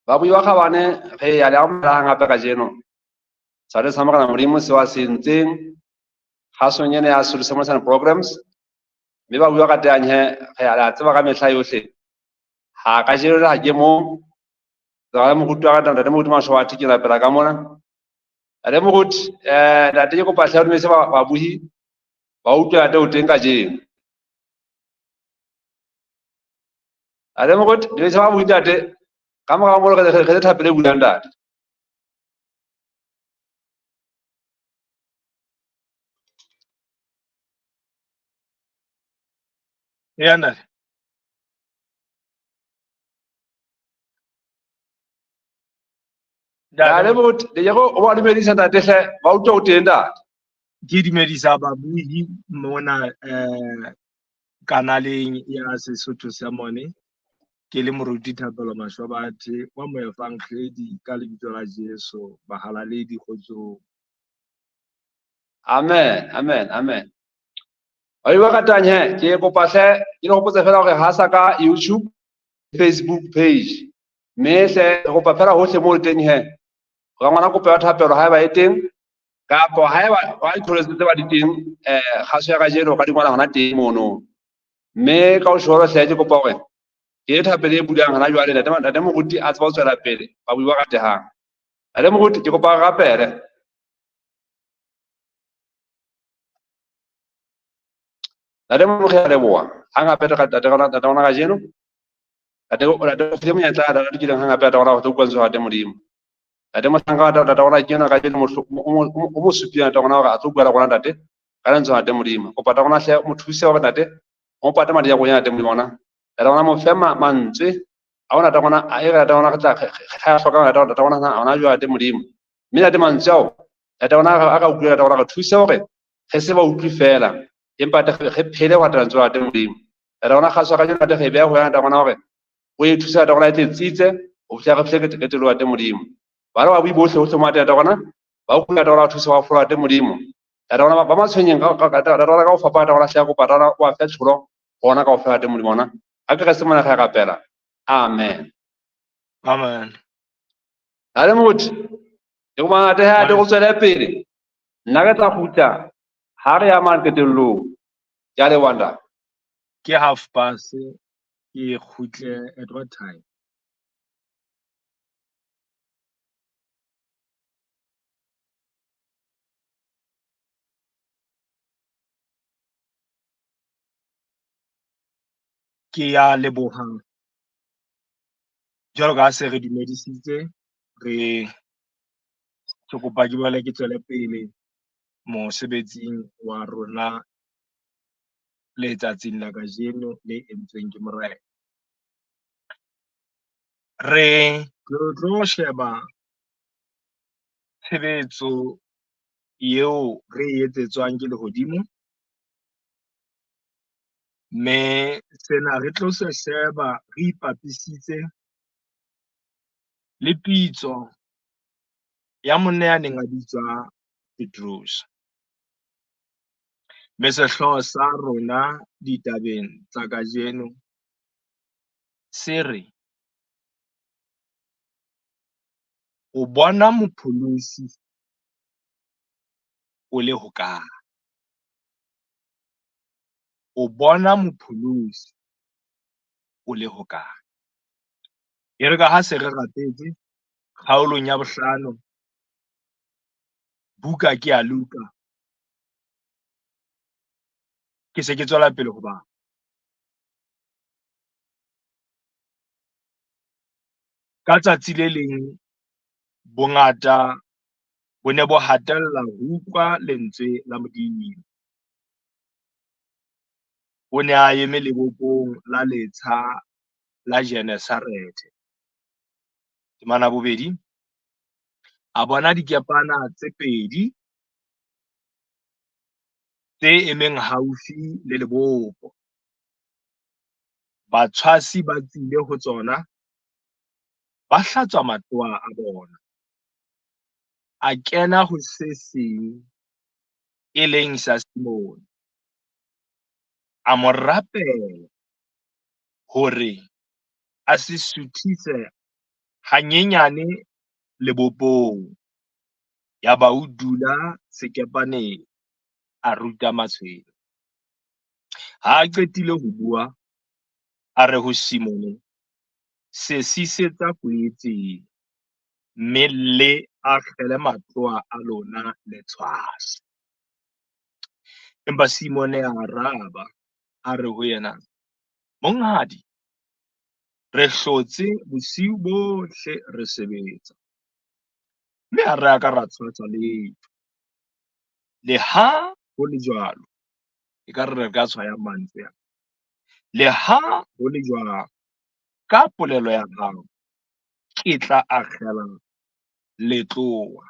Babui ba kgabane re ya le amohela hape kajeno. Sale sa Morena Modimo seo a se entseng kgasong ena ya Solution and Programs. Mme ba bua ka teng he re a tseba ka mehla yohle. Ha kajeno le ha ke mong. Tsela moruti wa ka ntate moruti Mashwathi ke rapela ka mona. Ntate moruti ntate ke kopa hle o dumedise babuhi ba utlwe ntate o teng kajeno. Ntate moruti dumedisa babuhi ntate. Ka mora moo re re thapelo e bulang ntate. Ya ntate. Ntate moruti le go o ba dumedisa ntate hle ba utlwe o teng ntate. Ke dumedisa babuhi mona kanaleng ya Sesotho Sermon. Ke le moruti Thapelo Mashwabathe wa moevangeledi ka lebitso la Jesu bahalaledi kgotsong. Amen, amen, amen. Ba bua ka tang he ke kopa hle ke le hopotse fela hore ha sa ka YouTube, Facebook page. Mme hle re kopa fela hohle moo le teng he. Ra ngwana kopo ya thapelo haeba e teng kapa haeba wa ikholetse tse ba di teng kgaso ya kajeno ka di ngwala hona teng mono. Mme ka ho shoro hle ke kopa hore ke thapelo e bulang hona jwale ntate ntate moruti a tseba ho tswela pele ba bua ratehang. Ntate moruti ke kopa rapele. Ntate moruti re a leboha. Hang hape re ntate rona ntate rona kajeno. Ntate o ntate o file monyetla ntate re kileng hang hape ntate rona ho tlo utlwa lentswe la ntate Modimo. Ntate mohlanka wa ntate rona ke yena kajeno o mo supile ntate rona hore a tlo bua le rona ntate ka lentswe la ntate Modimo. Kopa ntate rona hle mo thuse hore ntate o mo pate madi a rona ntate Modimo ona. Ntate rona mo fe mantswe a ona ntate rona a e re ntate rona re tla re hloka ntate rona hona jwale ntate Modimo. Mme ntate mantswe ao ntate rona a ka utlwile ntate rona re thuse hore re se ba utlwe fela empa re phele ho latela lentswe la ntate Modimo. Ntate rona kgaso kajeno ntate re beha ho wena ntate rona hore o e thuse ntate rona e tle tsitse ho fihla re fihle qetellong ntate Modimo. Bana ba bui bohle hohle mo ntate rona ba utlwe ntate rona thuse wa fola ntate Modimo. Ntate rona ba matshwenyeng ka ntate rona ka ho fapana ntate rona hle kopa ntate rona o a fe tsholo hona kaofela ntate Modimo ona. Ha ke re se mona re rapela. Amen. Amen. Ntate moruti ke kopa ntate ha re tswele pele. Nna re tla kgutla ha re ya mane qetellong. Ke a leboha ntate. Ke half past ke kgutle at what time? Ke ya leboha jwalo ka ha se re dumedisitse re ke kopa ke boele ke tswele pele mosebetsing wa rona letsatsing la kajeno le entsweng ke Morena. Re tlo sheba tshebetso eo re e etsetswang ke lehodimo, mme sena re tlo se sheba re ipapisitse le pitso ya monna ya neng a bitswa Petrus. Mme sehlooho sa rona ditabeng tsa kajeno se re o bona mopholosi o le hokae? O bona mopholosi o le hokae? E re ka ha se re rapetse kgaolong ya bohlano buka ke ya Luka, ke se ke tswela pele ho bala. Ka tsatsi le leng bongata bo ne bo hatella ho utlwa lentswe la Modimo. O ne a eme lebopong la letsha la Genesarethe. Temana bobedi, a bona dikepana tse pedi tse emeng haufi le lebopo. Batshwasi ba tswile ho tsona, ba hlatswa matloa a bona. A kena ho se seng e leng sa Simone. A mo rapela hore a se suthise hanyenyane lebopong, yaba o dula sekepaneng, a ruta matshwele. Ha a qetile ho bua, a re ho Simone, "Sesisetsa kweetseng, mme le akgele matlowa a lona le tshwase." Empa Simone a araba, a re ho yena, "Monghadi, re hlotse bosiu bohle re sebetsa, mme ha re a ka ra tshwasa letho. Leha ho le jwalo," ekare re ka tshwaya mantswe ana, "leha ho le jwalo, ka polelo ya hao, ke tla akgela letlowa."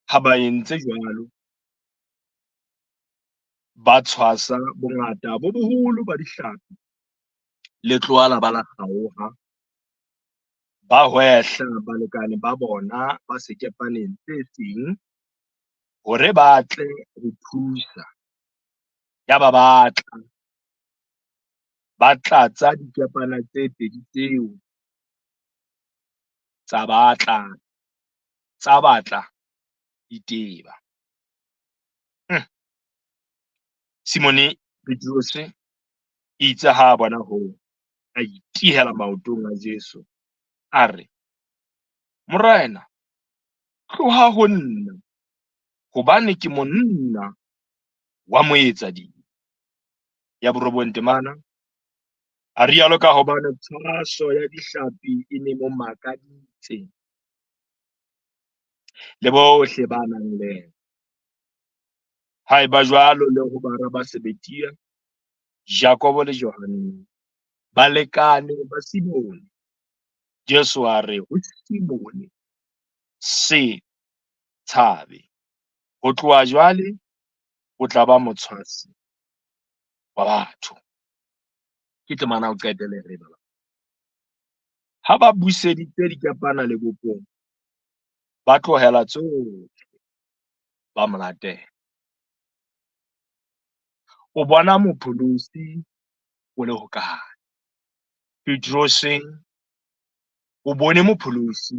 Ha ba entse jwalo, ba tshwasa bongata bo boholo ba dihlapi, letlowa la ba la kgaoha. Ba hwehla balekane ba bona ba sekepaneng se seng hore ba tle ho thusa. Yaba ba tla, ba tlatsa dikepana tse pedi tseo, tsa batla di teba. Simone Petrose itse ha a bona hoo, a itihela maotong a Jesu, a re, "Morena, tloha ho nna, hobane ke monna wa moetsadibe." Ya borobong temana, a rialo ka hobane tshwaso ya dihlapi e ne mo makaditse, le bohle ba nang le yena. Ha eba jwalo le ho bara ba Sebedia, Jakobo le Johanne, balekane ba Simone. Jesu a re ho Simone, "Se tshabe, ho tloha jwale o tla ba motshwasi wa batho." Ke temana ho qetela re bala. Ha ba buseditse dikepana lebopong, ba tlohela tsohle, ba mo latela. O bona Mopholosi o le hokae? Petrose o bone Mopholosi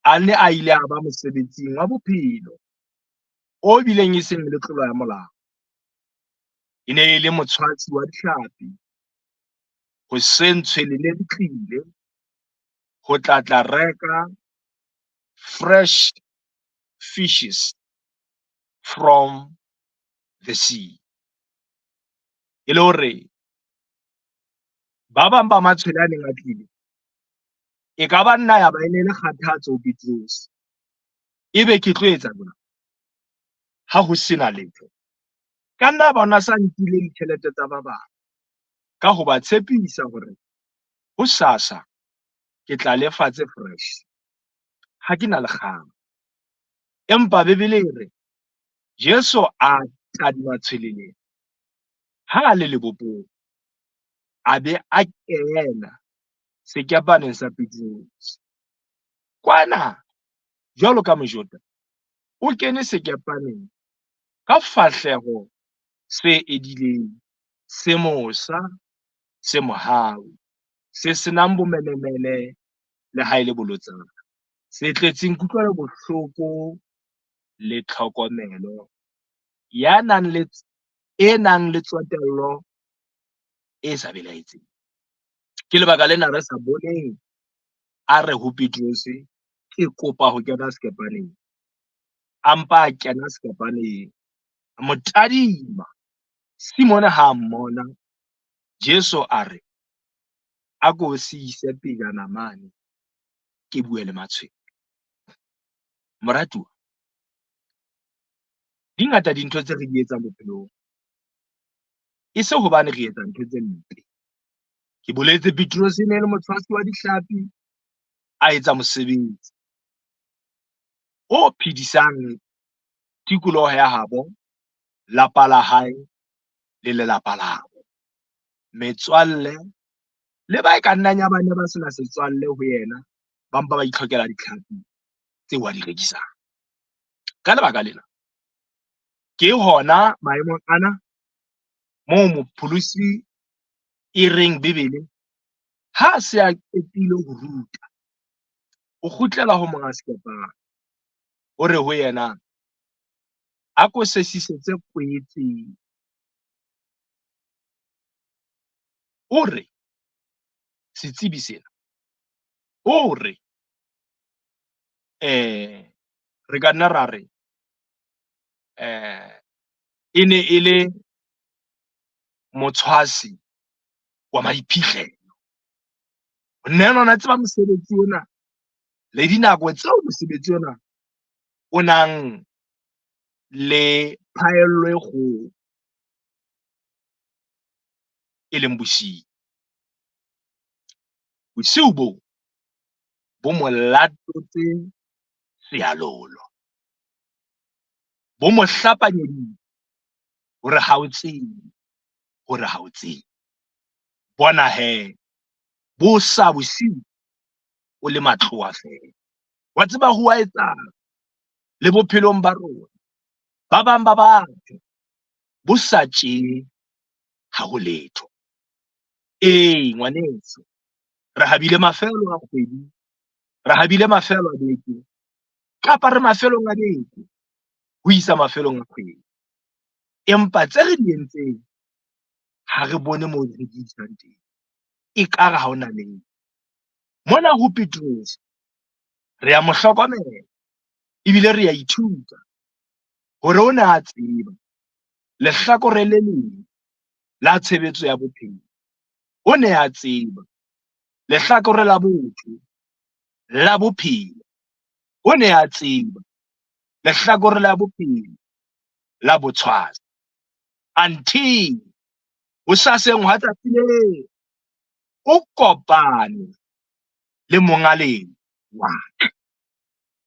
a ne a ile a ba mosebetsing wa bophelo o bileng e seng le tlolo ya molao. E ne e le motshwasi wa dihlapi. Hoseng tshwele le tlile ho tla reka fresh fishes from the sea. E le hore ba bang ba matshwele a neng a tlile, e ka ba nna ya ba e ne le kgathatso ho Petrose. Ebe ke tlo etsa jwang ha ho sena letho? Ka nna bona sa nkile ditjhelete tsa ba bang ka ho ba tshepisa hore hosasa ke tla lefa tse fresh. Ha ke na le kgang. Empa Bibele e re Jesu a tadima tshwele lena ha a le lebopong, a be a kena sekepaneng sa Petrose. Kwana jwalo ka Mojota, o kene sekepaneng ka fahleho se edileng, se mosa, se mohau, se senang bomenemene le ha e le bolotsana, se tletseng kutlwelo bohloko le tlhokomelo, ya nang le e nang le tsotello e sa belaetseng. Ke lebaka lena re sa boneng a re ho Petrose, ke kopa ho kena sekepaneng. A mpa a kena sekepaneng, a mo tadima. Simone ha a mmona, Jesu a re, a ko se ise pejana mane, ke bue le matshwele. Moratuwa, di ngata dintho tse re di etsang bophelong, e se hobane re etsa ntho tse mpe. Ke boletse Petrose e ne le motshwasi wa dihlapi, a etsa mosebetsi o phedisang tikoloho ya habo, lapa la hae le lelapa labo, metswalle le ba e ka nnang ya ba ne ba sena setswalle ho yena, ba mpa ba itlhokela ditlhapi tseo a di rekisang. Ka lebaka lena, ke hona maemong ana moo Mopholosi e reng Bibele Ha a se a qetile ho ruta, o kgutlela ho monga sekepana, o re ho yena, a ko sesisetse kwetseng. O re, setsebi sena, o re, re ka nna ra re, e ne e le motshwasi wa maiphihlelo. Nna ona tseba mosebetsi ona le dinako tseo mosebetsi ona o nang le phaello e kgolo, e leng bosiu. Bosiu bo bo mo latotse seyalolo, bo mo hlapanyeditse hore ha o tsebe, hore ha o tsebe. Bona he, bo sa bosiu o le matloa feela. Wa tseba ho a etsahala le bophelong ba rona. Ba bang ba batho bo sa tje ha ho letho. Ee, ngwaneso, re habile mafelo a kgwedi, re habile mafelo a beke, kapa re mafelong a beke ho isa mafelong a kgwedi. Empa tse re di entseng ha re bone moo re di isang teng. Ekare ha hona letho. Mona ho Petrose re a mo hlokomela ebile re a ithuta hore o ne a tseba lehlakore le leng la tshebetso ya bophelo. O ne a tseba lehlakore la botho la bophelo. O ne a tseba lehlakore la bophelo la botshwasa. Until hosaseng hwa tsatsi leo o kopane le monga lewatle,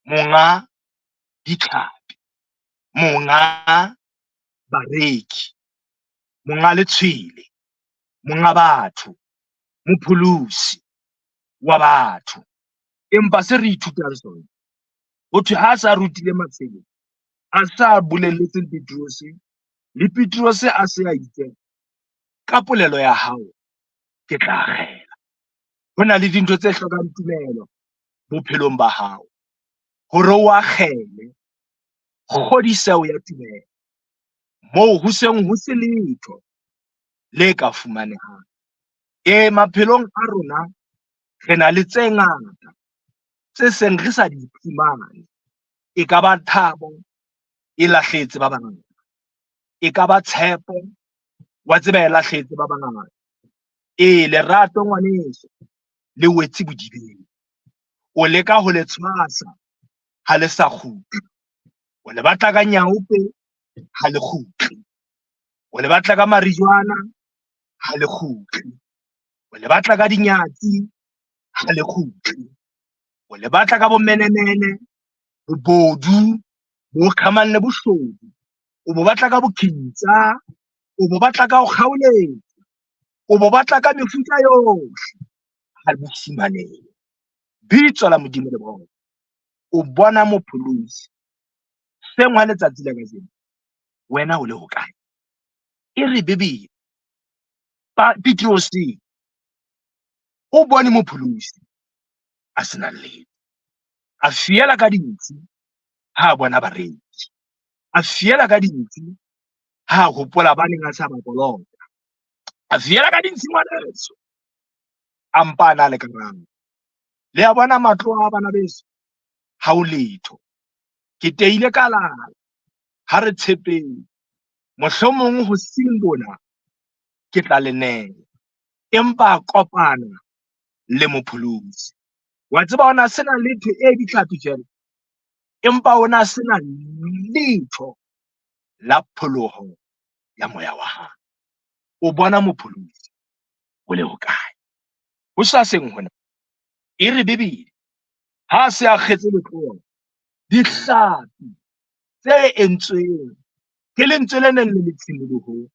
monga ditlhapi, monga bareki, monga letshwele, monga batho, mopholosi wa batho. Empa se re ithutang sona, ho thwe ha a sa rutile matshwele, a sa bolelletse Petrose, le Petrose a se a itse, ka polelo ya hao ke tla akgela. Ho na le dintho tse hlokang tumelo bophelong ba hao hore o akgele kgodiseho ya tumelo moo ho seng ho se letho le ka fumanehang. Ee, maphelong a rona re na le tse ngata tse seng re sa di fumane. E ka ba thabo e lahlehetse ba bangata, e ka ba tshepo wa tseba e lahlehetse ba bangata. Ee, lerato ngwaneso le wetse bodibeng, o leka ho le tshwasa ha le sa kgutle, o le batla ka nyaope ha le kgutle, o le batla ka marijuana ha le kgutle, o le batla ka dinyatsi ha le kgutle, o le batla ka bomenemene, bobodu, bo kgamanne boshodu, o bo batla ka bokhintsa, o bo batla ka ho kgaoletsa, o bo batla ka mefuta yohle, ha bo fumanehe. Bitso la Modimo le bona. O bona mopholosi. Sengwa letsatsi la kajeno, wena o le hokae? E re Bibele, Petrose o bone mopholosi a sena letho. A fiela ka dintshi ha a bona bareki. A fiela ka dintshi ha a hopola ba neng a sa ba kolota. A fiela ka dintshi ngwaneso. A mpa a na le karabo. Le a bona matlo a bana beso, ha o letho. Ke teile ka lala, ha re tshepeng. Mohlomong ho seng bona ke tla le neha. Empa a kopana le mopholosi. Wa tseba ona sena letho e ditlhapi feela, empa ona sena letho la pholoho ya moya wa hae. O bona mopholosi o le hokae? Ho sa seng hona, e re Bibele, ha se a kgetse letloa, dihlapi tse entsweng ke lentswe le neng le le tshimolohong,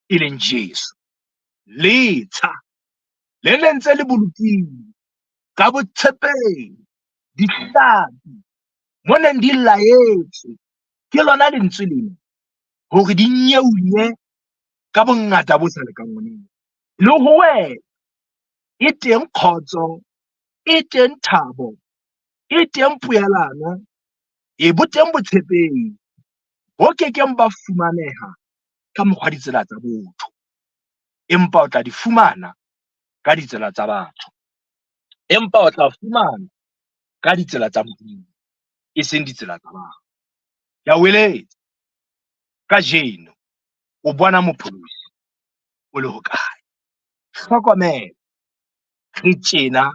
e leng Jesu, letsha le ne ntse le bolokilwe ka botshepehi, dihlapi mo neng di laetswe ke lona lentswe lena hore di nyeunye ka bongata bo sa lekanngweng. Le ho wena E teng kgotso, e teng thabo, e teng poelano, e bo teng botshepehi bo ke keng ba fumaneha ka mokgwa ditsela tsa botho, empa o tla di fumana ka ditsela tsa batho. Empa o tla fumana ka ditsela tsa Modimo, e seng ditsela tsa batho. Ke a o eletsa, kajeno o bona Mopholosi o le hokae? Hlokomela, re tjena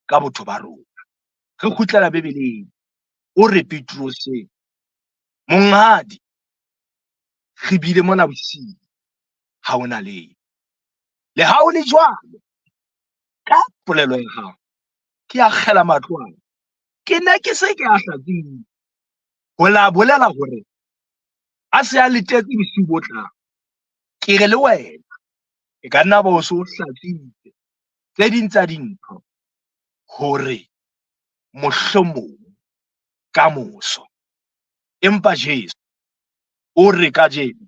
ka botho ba rona. Re kgutlela Bibeleng, o re Petrose, Monghadi, re bile mona bosiu, ha hona letho. Le ha ho le jwalo, ka polelo ya hao, ke akgela matlo ana. Ke ne ke se ke a hlatswile. Ho la bolela hore a se a letetse bosiu bo tlang. Ke re le wena, e ka nna ba o se o hlatswitse tse ding tsa dintho hore mohlomong ka moso. Empa Jesu o re kajeno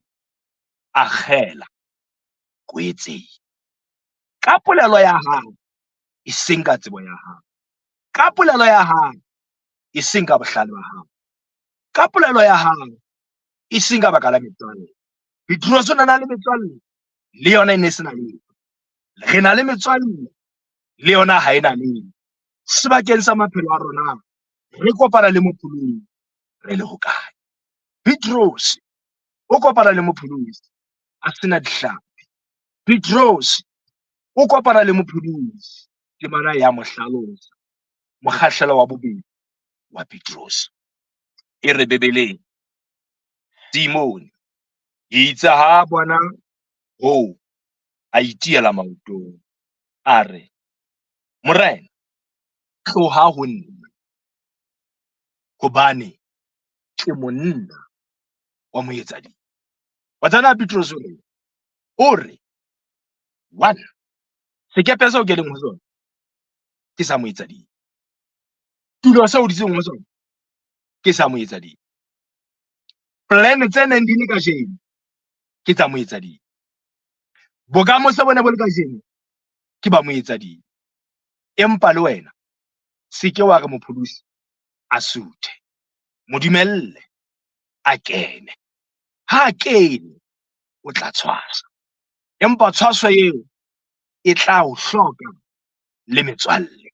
akgela kwetseng ka polelo ya hao, e seng ka tsebo ya hao, ka polelo ya hao, e seng ka bohlale ba hao, ka polelo ya hao, e seng ka baka la metswalle. Petrose o na le metswalle, le yona e ne se na letho. Re na le metswalle, le yona ha e na letho. Sebakeng sa maphelo a rona, re kopana le Mopholosi re le hokae? Petrose o kopana le Mopholosi a sena dihlapi. Petrose o kopana le Mopholosi, temana ya mo hlalosa, mokgahlelo wa bobedi wa Petrose. E re Bibeleng, Simone itse ha bona hoo, a itiela maotong, a re, Morena, tloha ho nna, hobane ke monna wa moetsadibe. Wa tsena Petrose o re, o re, one, sekepe seo ke leng ho sona ke sa moetsadibe. Tulo seo o dutseng ho sona ke sa moetsadibe. Plan tse neng di le kajeno ke tsa moetsadibe. Bokamoso bo ne bo le kajeno ke ba moetsadibe. Empa le wena se ke wa re Mopholosi a suthe, mo dumelle a kene. Ha a kene o tla tshwasa, empa tshwaso eo e tla o hloka le metswalle.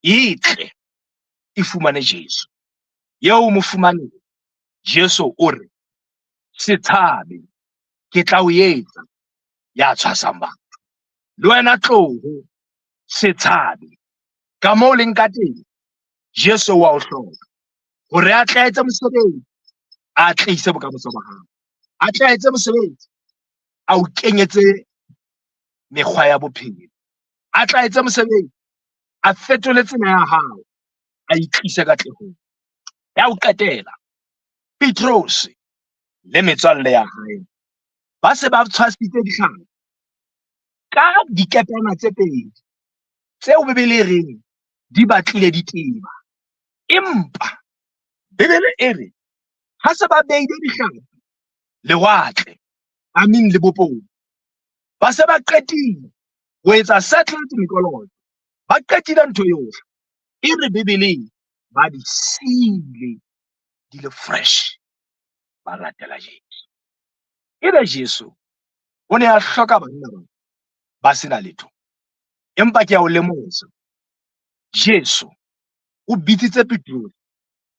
E tle e fumane Jesu. Eo o mo fumaneng, Jesu o re, se tshabe, ke tla o etsa ya tshwasang batho. Le wena tloho, se tshabe. Ka moo leng ka teng, Jesu wa o hloka hore a tle a etse mosebetsi, a tlise bokamoso ba hao, a tle a etse mosebetsi, a o kenyetse mekgwa ya bophelo, a tla etse mosebetsi, a fetole tsela ya hao, a itlise katlehong. Ya ho qetela, Petrose le metswalle ya hae ba se ba tshwasitse ditlhapi ka dikepana tse pedi tseo Bibele e reng di batlile di teba. Empa Bibele e re ha se ba beile ditlhapi lewatle, amin lebopong, ba se ba qetile ho etsa settled mekoloto, ba qetile ntho yohle. E re Bibeleng ba di siile di le fresh, ba latela Jesu. Ebe Jesu o ne a hloka banna ba ba sena letho. Empa ke a o lemosa, Jesu o bitsitse Petrose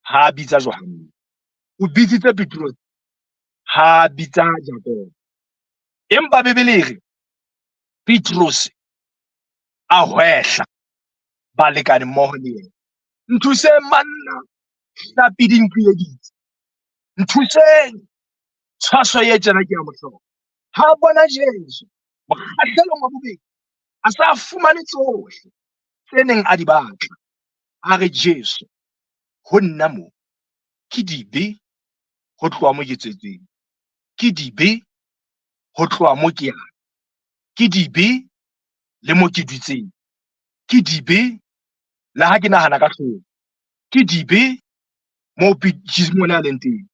ha a bitsa Johanne, o bitsitse Petrose ha a bitsa Jakobo. Empa Bibele e re Petrose a hwehla balekane mmoho le yena. Nthuseng banna, hlapi di nqiyeditse. Nthuseng, tshwaso e tjena ke ya mohlolo. Ha bona Jesu mokgahlelong wa bobedi, a sa fumane tsohle tse neng a di batla. A re, Jesu, ho nna mo ke dibe ho tloha mo ke tswetsweng, ke dibe ho tloha mo ke yang, ke dibe le mo ke dutseng, ke dibe le ha ke nahana ka hlooho, ke dibe mo Jesu a leng teng.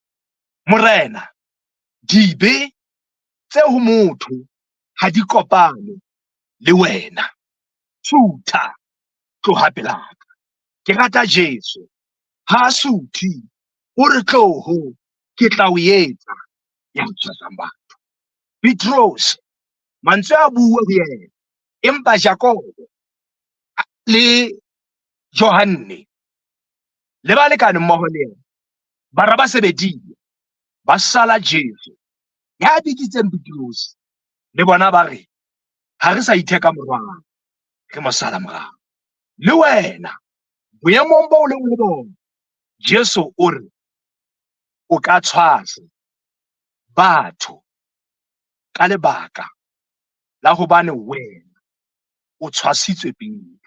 Morena, dibe tse ho motho ha di kopane le wena. Sutha, tloha pelaka. Ke rata Jesu. Ha a suthe, o re tloho, ke tla o etsa ya tshwasang batho. Petrose, mantswe a bua ho yena, empa Jakobo le Johanne le balekane mmoho le yena, bara ba Sebedia, ba sala Jesu ya biditseng Petrose, le bona ba re, ha re sa itheka morwalo, re mo sala morao. Le wena boemong bo leng ho bona, Jesu o re o ka tshwasa batho ka lebaka la hobane wena o tshwasitswe pele.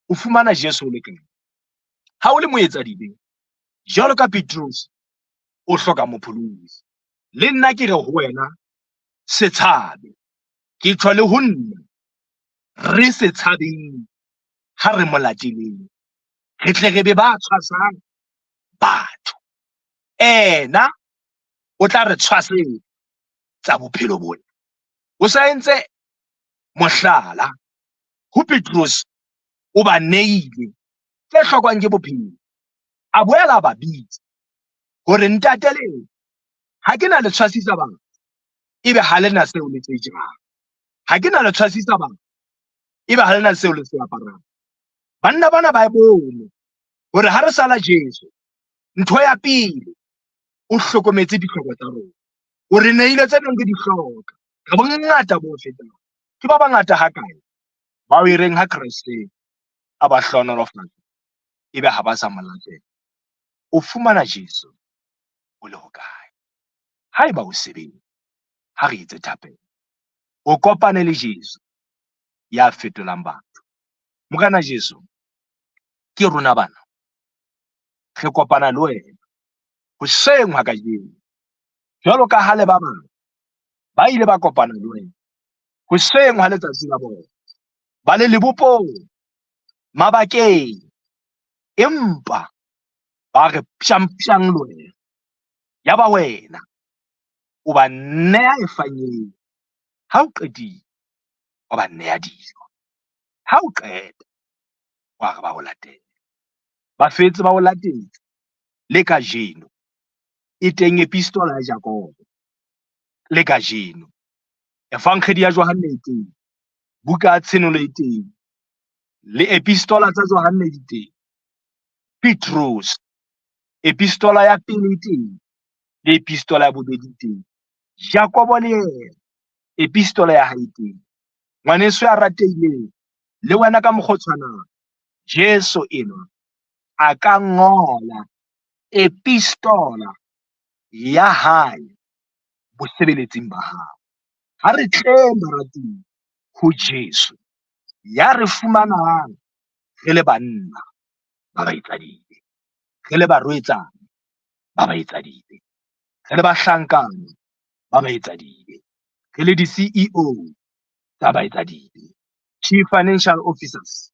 O fumana Jesu o le kae? Ha o le moetsadibe, jwalo ka Petrose, o hloka mopholosi. Le nna ke re ho wena, se tshabe. Ke tjho le ho nna, re se tshabeng ha re mo lateleng. Re tle re be ba tshwasang batho. Ena o tla re tshwasetsa bophelo bona. O sa entse mohlala ho Petrose, o ba neile tse hlokwang ke bophelo. A boela a ba bitsa hore ntateleng, ha ke na le tshwasisa batho, ebe ha le na seo le se jang. Ha ke na le tshwasisa batho, ebe ha le na seo le se aparang. Banna bana ba bone hore ha re sala Jesu, ntho ya pele, o hlokometse ditlhoko tsa rona. O re neile tse neng re di hloka. Re bongata bo fetang. Ke ba bangata hakae bao e reng ha Kreste a ba hlohonolofatsa, ebe ha ba sa mo latela. O fumana Jesu o le hokae? Haeba o sebeng, ha re etse thapelo. O kopane le Jesu ya fetolang batho. Morena Jesu, ke rona bana. Re kopana le wena hoseng ha kajeno. Jwalo ka ha le ba bang ba ile ba kopana le wena hoseng ha letsatsi la bona, ba le lebopong, mabakeng, empa ba re pshang-pshang le wena. Ya ba wena o ba neya efangedi. Ha o qetile, o ba neya dijo. Ha o qeta, wa re ba o latele. Ba fetse ba o latetse le kajeno. E teng epistola ya Jakobo le kajeno. Evangeli ya Johanne e teng, buka ya Tshenolo e teng, le epistola tsa Johanne di teng. Petrose, epistola ya pele e teng, le epistola ya bobedi e teng. Jakobo le yena, epistola ya hae e teng. Ngwaneso ya ratehileng, le wena ka mokgwa o tshwanang, Jesu enwa a ka ngola epistola ya hae bosebeletsing ba hao. Ha re tleng baratuwa ho Jesu ya re fumanang re le banna ba baetsadibe, re le barwetsana ba baetsadibe, re le bahlankana ba baetsadibe, re le di-CEO tsa baetsadibe, Chief Financial Officers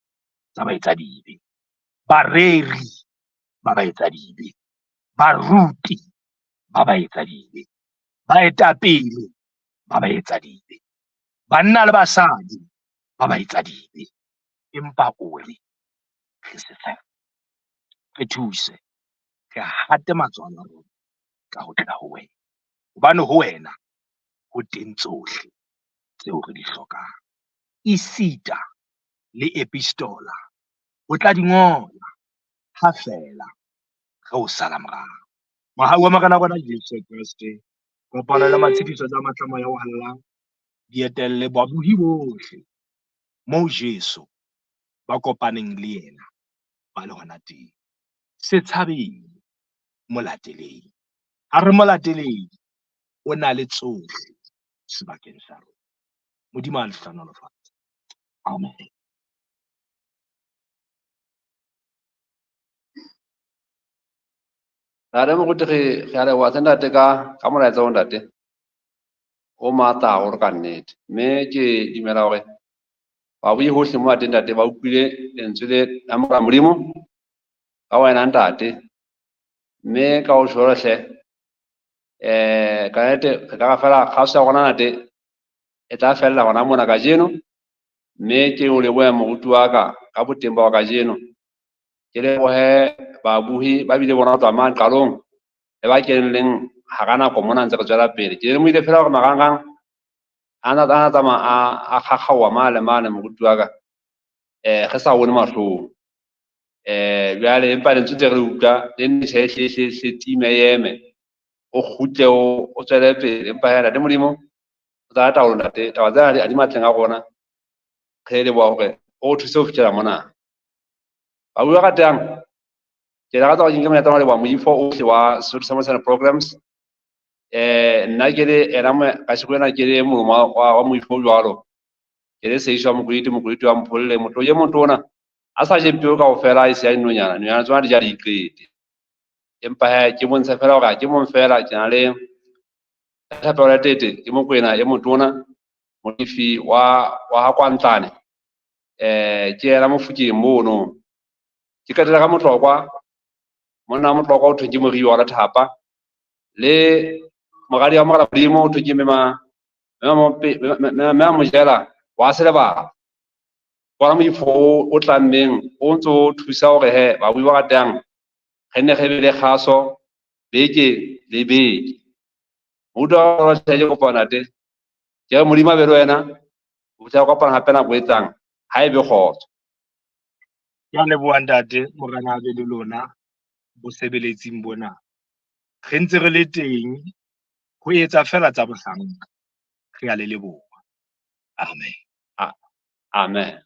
tsa baetsadibe, bareri ba baetsadibe, baruti ba baetsadibe, baetapele ba baetsadibe, banna le basadi ba baetsadibe. Empa o re re se tshabe, re thuse, re hate matswalo a rona ka ho tla ho wena, hobane ho wena ho teng tsohle tseo re di hlokang. Esita le epistola o tla di ngola ha feela re o sala morao. Mohau wa Morena rona Jesu Kreste, kopano le matshediso tsa matla moya o hallang, di etelle babohi bohle moo Jesu ba kopaneng le yena ba le hona teng. Se tshabeng, mo lateleng. Ha re mo lateleng, o na le tsohle sebakeng sa rona. Modimo a le hlohonolofatse. Amen. Ntate moruti, re a leboha hle ntate ka molaetsa o ntate o matla haholo ka nnete. Mme ke dumela hore babuyi hohle mo ba teng ntate ba utlwile lentswe le la Morena Modimo ka wena ntate. Mme ka ho jwalo hle, ka nnete re ka ra fela kgaso ya rona ntate e tla fella hona mona kajeno. Mme ke o lebohe moruti wa ka ka boteng ba kajeno. Ke lebohe babuhi ba bile bona ho tloha mane qalong le ba keneng hara nako mona ntse re tswela pele. Ke lemohile feela hore marangrang a na tsamaya a kgakgaoha mane le mane moruti wa ka. Re sa bone mahlong. Jwale empa lentswe ntse re le utlwa le nne tjhe hle time eme o kgutle o tswele pele. Empa hee ntate Modimo o tsaya taolo ntate. Taba tsena ha di matleng a rona. Re leboha hore o thuse ho fihlela mona. Babuhi ba ratehang, ke lakatsa hore ke nke monyetla wa ho leboha moifo ohle wa Sesotho sa Mosana Programs. Nna ke le ena kasheko ena ke le molomo wa moifo jwalo. Ke le Seiso wa Mokwete, Mokwete wa Mpholle, motho e motona a sa je peo kaofela e se ya dinonyana, dinonyana tsona di ja di qete. Empa hee ke bontshe feela hore ha ke mong feela, ke na le Thapelo ya Tete, ke Mokwena e motona, molefi wa ha Kwantlane. Ke yena Mofokeng mono. Ke qetela ka Motlokwa, monna wa Motlokwa o thweng ke Moriwa wa Lethapa, le moradi wa Morena Modimo o thweng ke Mema Mojela wa Selebala. Bona moifo o tlammeng o ntso o thusa hore he babuhi ba ratehang re nne re be le kgaso beke le beke. Moruti wa rona ke kopa ntate, ke re Modimo a be le wena, o tla kopana hape nako e tlang, ha e be kgotso. Ke a leboha ntate, Morena a be le lona bosebeletsing bona. Re ntse re le teng ho etsa feela tsa bohlanka. Re a le leboha. Amen. Amen.